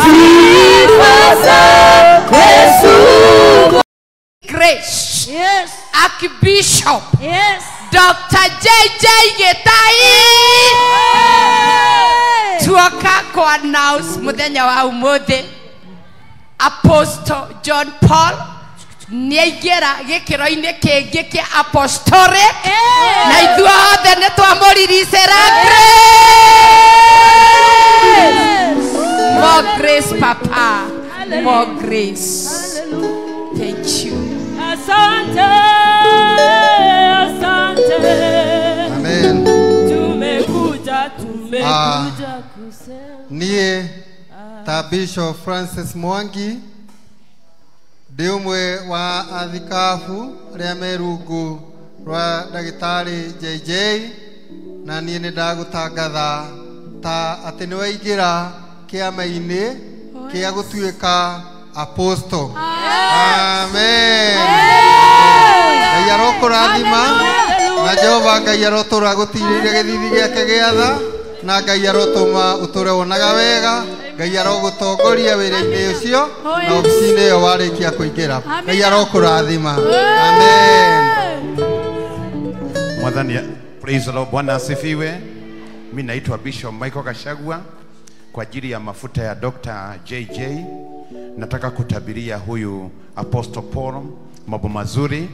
Sifa za Yesu. Grace. Yes. Archbishop. Yes. Dr. JJ Gitahi. Tuoka ku announce muthenya wa umuthi Apostle John Paul nĩaingĩra gĩkĩro-inĩ kĩngĩ kĩa apostolic na ithuothe nĩtwamũriricĩra grace. More grace, Papa. More grace. Thank you. Asante, asante. Amen. Tumekuja, tumekuja kusema. Niĩ ta Bishop Francis Mwangi ndĩ ũmwe wa athikabu arĩa me rungu rwa ndagĩtarĩ JJ, na niĩ nĩ ndagũtangatha ta atĩ nĩ waingĩra kĩama-inĩ kĩa gũtuĩka apostle. Amen. Ngai arokũrathima na Jehova Ngai arotũra gũtirĩire gĩthithi gĩake gĩa tha, na Ngai arotũma ũtũre wonaga wega. Ngai arogũtongoria wĩra-inĩ ũcio na obici-inĩ ĩyo warĩkia kũingĩra. Ngai arokũrathima. Amen. Mwathani, praise the Lord. Bwana asifiwe. Mimi naitwa Bishop Michael Gachagua. Kwa ajili ya mafuta ya Dr. JJ nataka kutabiria huyu Apostle Paul mambo mazuri.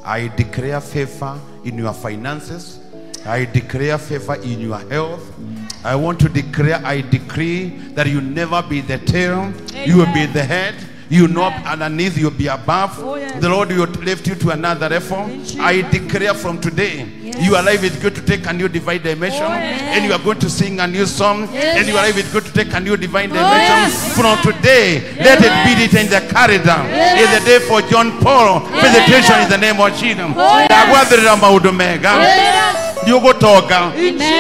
I declare favor in your finances. I declare favor in your health. I want to declare, I decree that you never be the tail. You will be the head. You not underneath, you'll be above. Oh, yes. The Lord will lift you to another level. I declare from today, your life is going to take a new divine dimension. Oh, yes. And you are going to sing a new song. Yes. And your life is going to take a new divine dimension. Yes. From today, let it be written in the calendar. Yes. It's the day for John Paul. Yes. Presentation in the name of Jesus. Oh, yes. Ndagwathĩrĩra maũndũ mega. Yes. Nĩũgũtonga,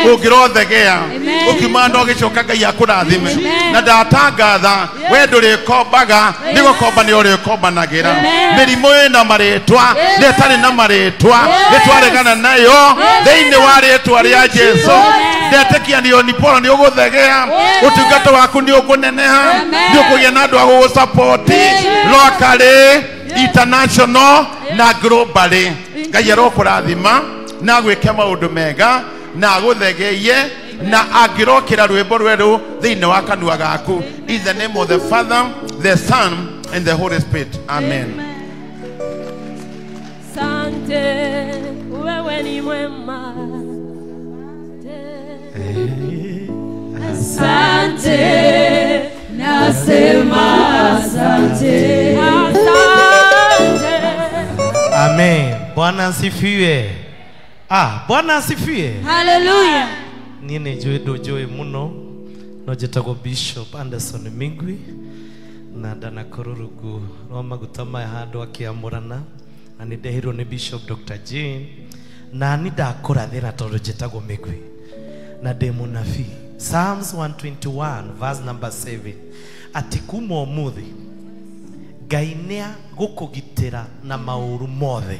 ũngĩrothegea, ũkiuma na ũgĩcoka Ngai akũrathime. Na ndatangatha we ndũrĩkombaga, nĩgũkomba nĩ ũrĩkombanagĩra. Mĩrimũ ĩna marĩtwa na ĩtarĩ na marĩtwa nĩtwaregana nayo thĩinĩ wa rĩtwa rĩa Jesũ. Ndetĩkia nĩ Paul nĩ ũgũthegea, ũtungata waku nĩ ũkũneneha, nĩ ũkũgĩa na andũ a gũgũsapoti locally, international na globally. Ngai arokũrathima na gwĩke maũndũ mega na agũthegeiye na angĩrokĩra rwĩmbo rwerũ thĩinĩ wa kanua gaku. In the name of the Father, the Son, and the Holy Spirit. Amen. Asante, wewe ni mwema. Asante, nasema asante. Asante. Amen. Bwana asifiwe. Ah, Bwana asifiwe. Hallelujah. Niĩ nĩ njũĩ ndũnjũĩ mũno, no njĩtagwo Bishop Anderson Migwi na ndanakorwo rungu rwa maguta maya handũ akĩamũrana, na nĩ ndehirwo nĩ Bishop Dr. Jane, na nĩ ndakũrathĩra tondũ njĩtagwo Migwi na ndĩ mũnabii. Psalms 121 verse number 7 atĩ kuma ũmũthĩ Ngai nĩagũkũgitĩra na maũru mothe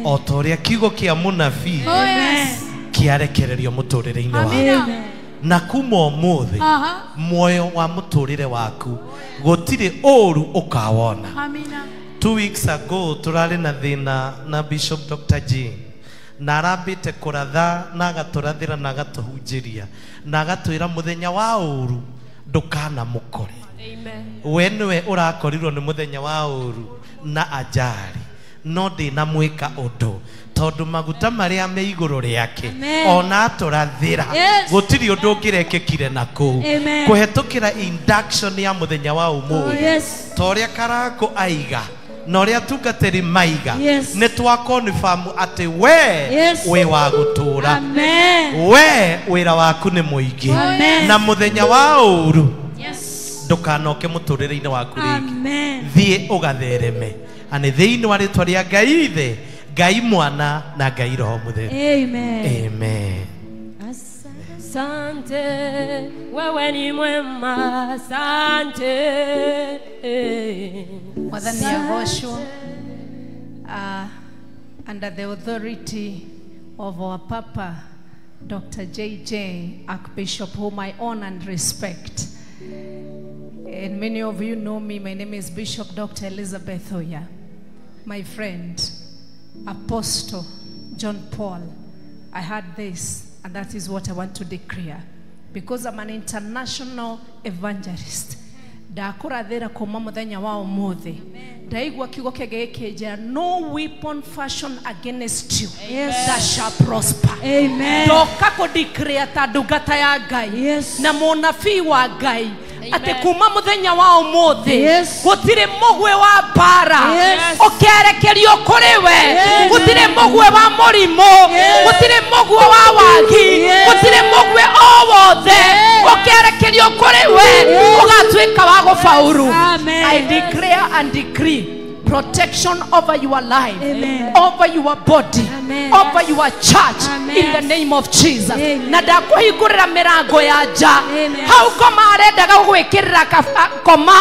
o ta ũrĩa kiugo kĩa mũnabii kĩarekererio mũtũrĩre-inĩ waku. Na kuma ũmũthĩ muoyo wa mũtũrĩre waku gũtirĩ ũru ũkawona. 2 weeks ago tũrarĩ na thĩna na Bishop Dr. Jane, na arambĩte kũratha na agatũrathĩra na agatũhunjĩria na agatwĩra mũthenya wa ũru ndũkanamũkore. We nĩwe ũrakorirwo nĩ mũthenya wa ũru na ajari, no ndĩnamwĩka ũndũ tondũ maguta marĩa me igũrũ rĩake ona atũrathĩra gũtirĩ ũndũ ũngĩrekĩkire na kũu kũhetũkĩra induction ya mũthenya wa ũmũthĩ ta ũrĩa Karangũ aiga na ũrĩa atungatĩri maiga nĩ twakonfamu atĩ we wĩ wa gũtũũra, we wĩra waku nĩ mũingĩ na mũthenya wa ũru ndũkanoke mũtũrĩre-inĩ waku rĩngĩ. Thiĩ ũgathereme na nĩ thĩinĩ wa rĩtwa rĩa Ngai Ithe, Ngai Mwana na Ngai Roho Mũtheru. Amen. Amen. Asante, wewe ni mwema. Asante. Mwathani agocwo. Under the authority of our Papa, Dr. JJ, Archbishop, whom I honor and respect, And many of you know me. My name is Bishop Dr. Elizabeth Oya. My friend, Apostle John Paul, I heard this, and that is what I want to declare. Because I'm an international evangelist. Ndakũrathĩra kuma mũthenya wa ũmũthĩ. Ndaigua kiugo kĩngĩ gĩkĩnjĩra, no weapon fashioned against you that shall prosper. Amen. Ndoka kũdeclare ta ndungata ya Ngai Yes. na mũnabii wa Ngai atĩ kuma mũthenya wa ũmũthĩ Yes. gũtirĩ mũgwĩ wa mbara Yes. ũkerekerio kũrĩ we, Yes. gũtirĩ mũgwĩ wa mũrimũ, Yes. gũtirĩ mũgwĩ wa wagi, Yes. gũtirĩ mũgwĩ o wothe ũkerekerio kũrĩ we ũgatuĩka wa gũfaulu. Amen. I declare and decree protection over your life, Amen. over your body, Amen. over your church, Amen. in the name of Jesus. Amen. Na ndakuhingũrĩra mĩrango ya nja. Amen. Hau ngoma arendaga gũgwĩkĩrĩra koma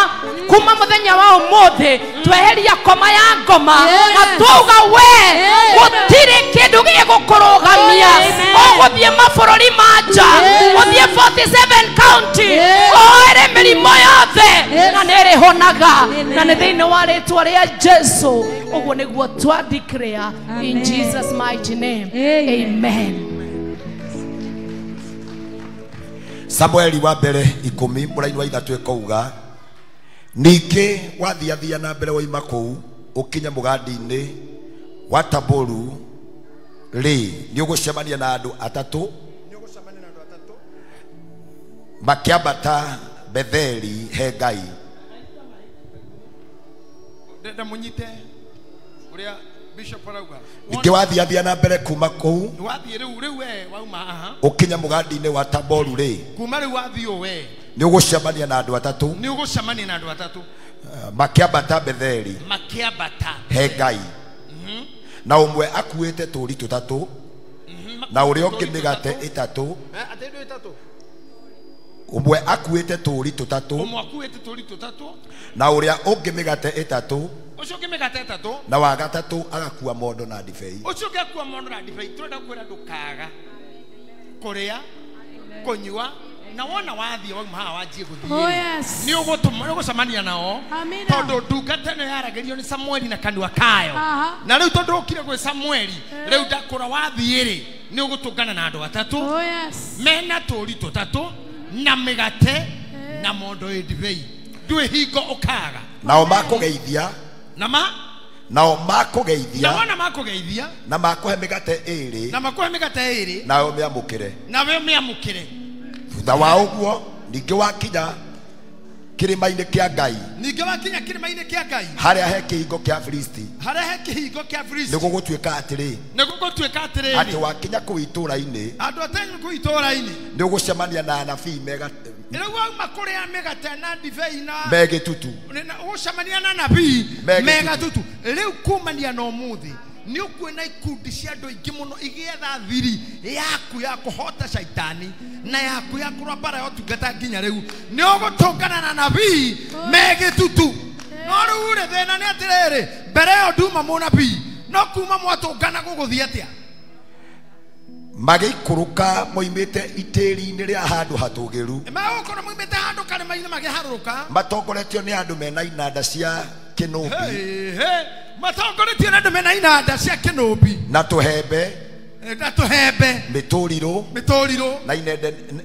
kuma mũthenya wa ũmũthĩ tweheria koma ya ngoma Yes. na twauga we Amen. gũtirĩ kĩndũ gĩgũkũrũgamia. Amen. Ũgũthiĩ mabũrũri ma nja, Yes. ũthiĩ 47 county, Yes. oere mĩrimũ yothe Yes. na nĩ ĩrĩhonaga Amen. na nĩ thĩinĩ wa rĩtwa rĩa Jesu. Ũguo nĩguo twa declare in Amen. Jesus mighty name. Amen. Amen. Samueli wa mbere 10 mũraini wa 3 ĩkauga, ningĩ wathiathia na mbere woima kũu ũkinye mũgandi-inĩ wa Taboru rĩ, nĩ ũgũcemania na andũ atatũ makĩambata Betheli he Ngai. Ndenda mũnyite ũrĩa Bishop arauga. Ningĩ wathiathia na mbere kuma kũu Wathiĩ rĩu we wauma aha ũkinye mũgandi-inĩ wa Taboru rĩ, kuma rĩu wathiĩ ũ we nĩ ũgũcemania na andũ atatũ nĩ ũgũcemania na andũ atatũ makĩambata Betheli makĩambata he Ngai, na ũmwe akuĩte tũũri tũtatũ na ũrĩa ũngĩ mĩgate ĩtatũ. Atĩ ndũ ĩtatũ? Ũmwe akuĩte tũũri tũtatũ Ũmwe akuĩte tũũri tũtatũ na ũrĩa ũngĩ mĩgate ĩtatũ, ũcio ũngĩ mĩgate ĩtatũ na wa gatatũ agakua mondo na ndibei. Ũcio ũngĩ akua mondo na ndibei. Tũrenda kwĩra ndũkaga kũrĩa kũnyua, na wona wathiĩ wauma haha wanjie gũthiĩ Oh, yes. nĩ ũgũcemania nao Amina. tondũ ndungata ĩno yaragĩrio nĩ Samueli na kanua kayo. Aha. Na rĩu tondũ ũkire gwĩ Samueli, rĩu ndakũra wathiĩ rĩ nĩ ũgũtũngana na andũ atatũ Oh, yes. mena tũũri tũtatũ na mĩgate na mondo ĩ ndibei. Ndwĩ hingo ũkaga. Nao makũgeithia na ma nao na makũgeithia wona makũgeithia na makũhe mĩgate ĩĩrĩ na makũhe mĩgate ĩĩrĩ nawe ũmĩamũkĩre. Nawe ũmĩamũkĩre. Thutha wa ũguo ningĩ wakinya kĩrĩma-inĩ kĩa Ngai, ningĩ wakinya kĩrĩma-inĩ kĩa Ngai harĩa he kĩhingo kĩa Filisti, harĩa he kĩhingo kĩa Filisti, nĩ gũgũtuĩka atĩrĩ, nĩ gũgũtuĩka atĩrĩrĩ, atĩ wakinya kũu itũũra-inĩ, andũ atenyu kũu itũũra-inĩ, nĩ ũgũcemania na anabii rĩu wauma kũrĩa mĩgate na ndibei na me gĩtutu, ũgũcemania na anabii Me me gĩtutu. gatutu. Rĩu kumania na ũmũthĩ nĩ ũkuona ikundi cia andũ aingĩ mũno igĩetha thiri yaku ya kũhota caitani na yaku ya kũrũa mbara ya ũtungata nginya rĩu nĩ ũgũtũngana na nabii me gĩtutu. No rĩu rĩ thĩna nĩ atĩrĩrĩ, mbere ĩyo nduma mũnabii, no kuma mwatũngana gũgũthiĩ atĩa? Magĩikũrũka moimĩte itĩri-inĩ rĩa handũ hatũgĩru, Magũkorwo moimĩte handũ karĩma-inĩ makĩharũrũka, matongoretio nĩ andũ mena inanda cia kĩnũbi, matongoretio nĩ andũ mena inanda cia kĩnũbi na tũhembe, na tũhembe, mĩtũrirũ, mĩtũrirũ,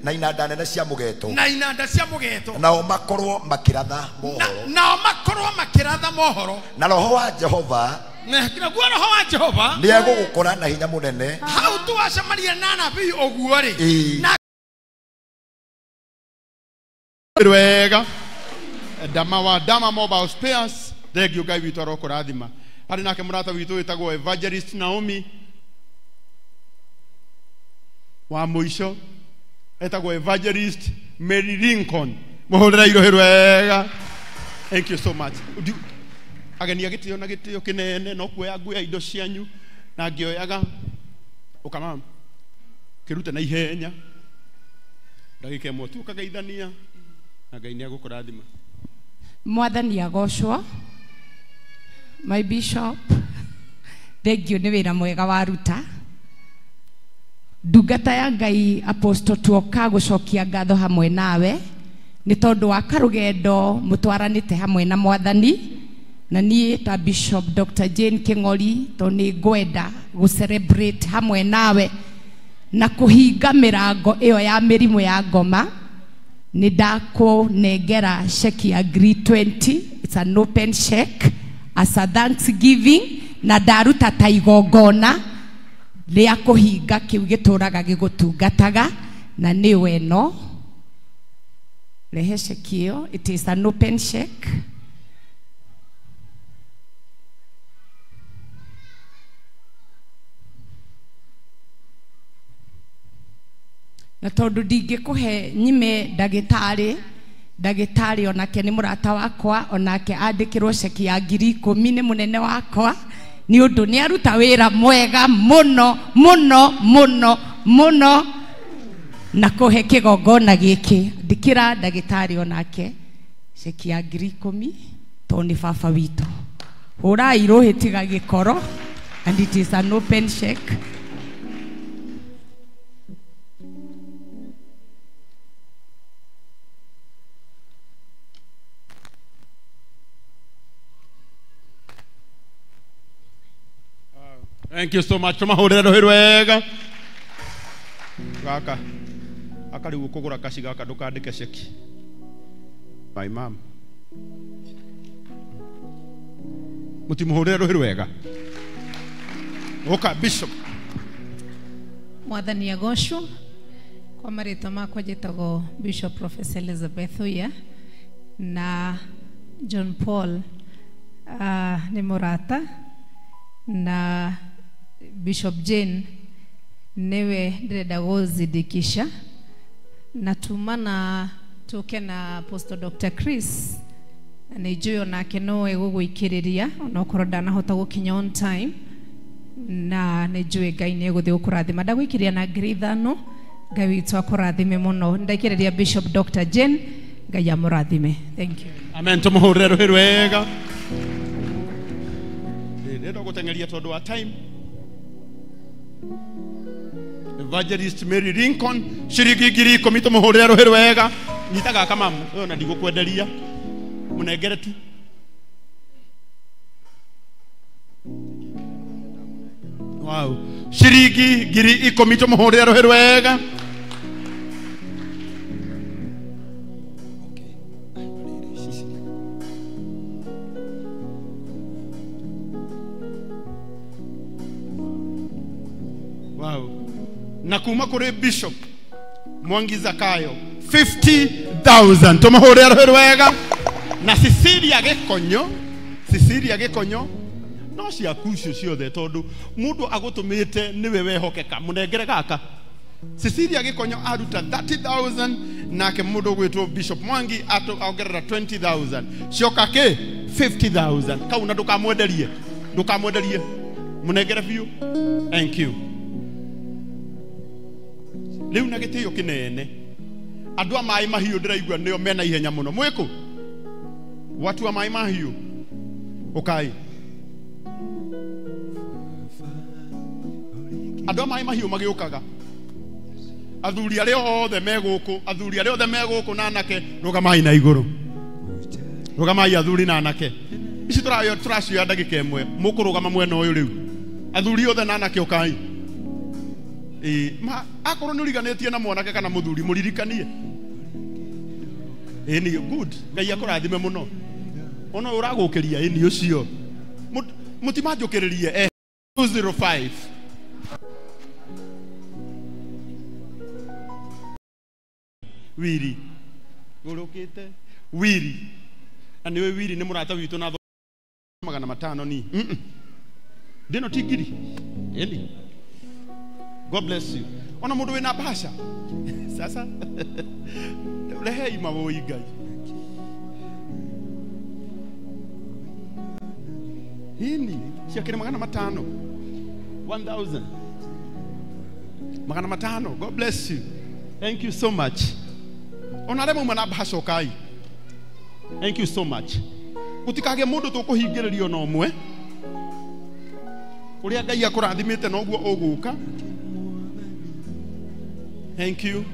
na inanda nene cia mũgeto, na inanda cia mũgeto, nao makorwo makĩratha mohoro, nao makorwo makĩratha mohoro, na roho wa Jehova naguo roho wa Jehova nĩ egũgũkora na hinya mũnene. Hau tu wacemania na nabii ũguo rĩ na wega Dama wa Dama Mobile Spares, thengio Ngai witũ arokũrathima. Harĩ nake mũrata witũ wĩtagwo Evangelist Naomi wa mũico, etagwo Evangelist Mary Lincoln. Mũhũrĩre irohĩ wega. Thank you so much. Ageni a gĩtĩo na gĩtĩo kĩnene no kuoya nguoya indo cianyu na ngĩoyaga ũkama kĩrute na ihenya ndagĩka ĩmwe tu ũkageithania na Ngai nĩ egũkũrathima. Mwathani agocwo. My bishop, thengio nĩ wĩra mwega waruta. Ndungata ya Ngai Apostle tuoka gũcokia ngatho hamwe nawe Nĩ tondũ wa karũgendo mũtwaranĩte hamwe na mwathani na niĩ ta Bishop Dr. Jane King'ori to nĩ ngwenda gũ celebrate hamwe nawe na kũhinga mĩrango ĩyo ya mĩrimũ ya ngoma. Nĩ ndakũnengera ceki ya ngiri 20. It's an open check as a thanksgiving na ndaruta ta igongona rĩa kũhinga kĩu gĩtũraga gĩgũtungataga na nĩwe ĩno. Rehe ceki ĩyo, it is an open check. Na tondu ndingĩkũhe nyime ndagĩtarĩ, ndagĩtarĩ onake nĩ mũrata wakwa, onake andĩkĩrwo ceki ya ngiri 10 nĩ mũnene wakwa nĩ ũndũ nĩ aruta wĩra mwega mũno mũno mũno mũno na kũhe kĩgongona gĩkĩ. Ndĩkĩra ndagĩtarĩ onake ceki ya ngiri 10 tondũ nĩ baba witũ. Hũrai rũhĩ tiga gĩkoro, and it is an open check. Thank you so much. Tumahurira rũhĩ rwega. Gaka akari gukugura kaci gaka ndukandike ceki. My mom. Mutimuhurira rũhĩ rwega. Oka Bishop. Mwathani agocwo. Kwa marĩtwa makwa njĩtagwo Bishop Professor Elizabeth Oya na John Paul nĩ mũrata na Bishop Jane niwe ndĩrenda gũzindikisha na tumana tuke na Apostle Dr. Chris na nĩ njũĩ onake no egũgũikĩrĩria onokorwo ndanahota gũkinya on time na nĩ njũĩ Ngai nĩ egũthiĩ gũkũrathima. Ndagũikĩrĩria na ngiri 5. Ngai witũ akũrathime mũno. Ndaikĩrĩria Bishop Dr. Jane, Ngai amũrathime. Thank you. Amen. Tũmũhũrĩre rũhĩ rwega. Ndĩrenda gũteng'eria tondũ wa time. Evangelist Mary Lincoln ciringi ngiri 10 tũmũhũrĩre rũhĩ rwega. Nyita gaka mamu, ũyũ na ndigũkwenderia, mũnengere tu. Wow. Ciringi ngiri 10 tũmũhũrĩre rũhĩ rwega. Wow. Na kuma kũrĩ Bishop Mwangi Zakayo 50,000 tũmũhũrĩre rũhĩ rwega. Na Cecilia Gĩkonyo, Cecilia Gĩkonyo no ciaku icio ciothe tondũ mũndũ agũtũmĩte nĩwe wehokeka, mũnengere gaka. Cecilia Gĩkonyo aruta 30,000 nake mũndũ ũgwĩtwo Bishop Mwangi ongerera 20,000 cioka kĩ 50,000. Kau na ndũkamwenderie, ndũkamwenderie, mũnengere biũ. Thank you. Rĩu na gĩtĩo kĩnene andũ a maĩ mahiũ ndĩraigua nĩo mena ihenya mũno. Mwĩkũ watu a maĩ mahiũ ũkai. Andũ a maĩ mahiũ magĩũkaga, athuri arĩa othe me gũkũ, athuri arĩa othe me gũkũ na anake, rũgamai na igũrũ, rũgamai athuri na anake. Ici tũracioya ndagĩka ĩmwe, mũkũrũgama mwena ũyũ rĩu. Athuri othe na anake ũkai. Ma akorwo nĩ ũriganĩtie na mwanake kana mũthuri mũririkanie. Ĩni good. Ngai akũrathime mũno. Ona ũragũkĩria ĩni ũcio. Mũtimanjũkĩrĩrie 205. Wiri. Gũrũkĩte Wiri. Na nĩwe Wiri nĩ mũrata witũ na 500 ni. Ndĩno ti ngiri. Ĩni. God bless you. Ona mũndũ wĩna bahasha. Sasa rehei mawoi Ngai. Hini ciakĩrĩ 500. 1000. 500. God bless you. Thank you so much. Ona arĩa mauma na bahasha ũkai. Thank you so much. Gũtikagĩe mũndũ tũkũhingĩrĩrio na ũmwe. Ũrĩa Ngai akũrathimĩte noguo ũgũka. Thank you.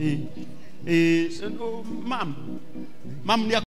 Ĩ, ĩ, mam, mam nĩ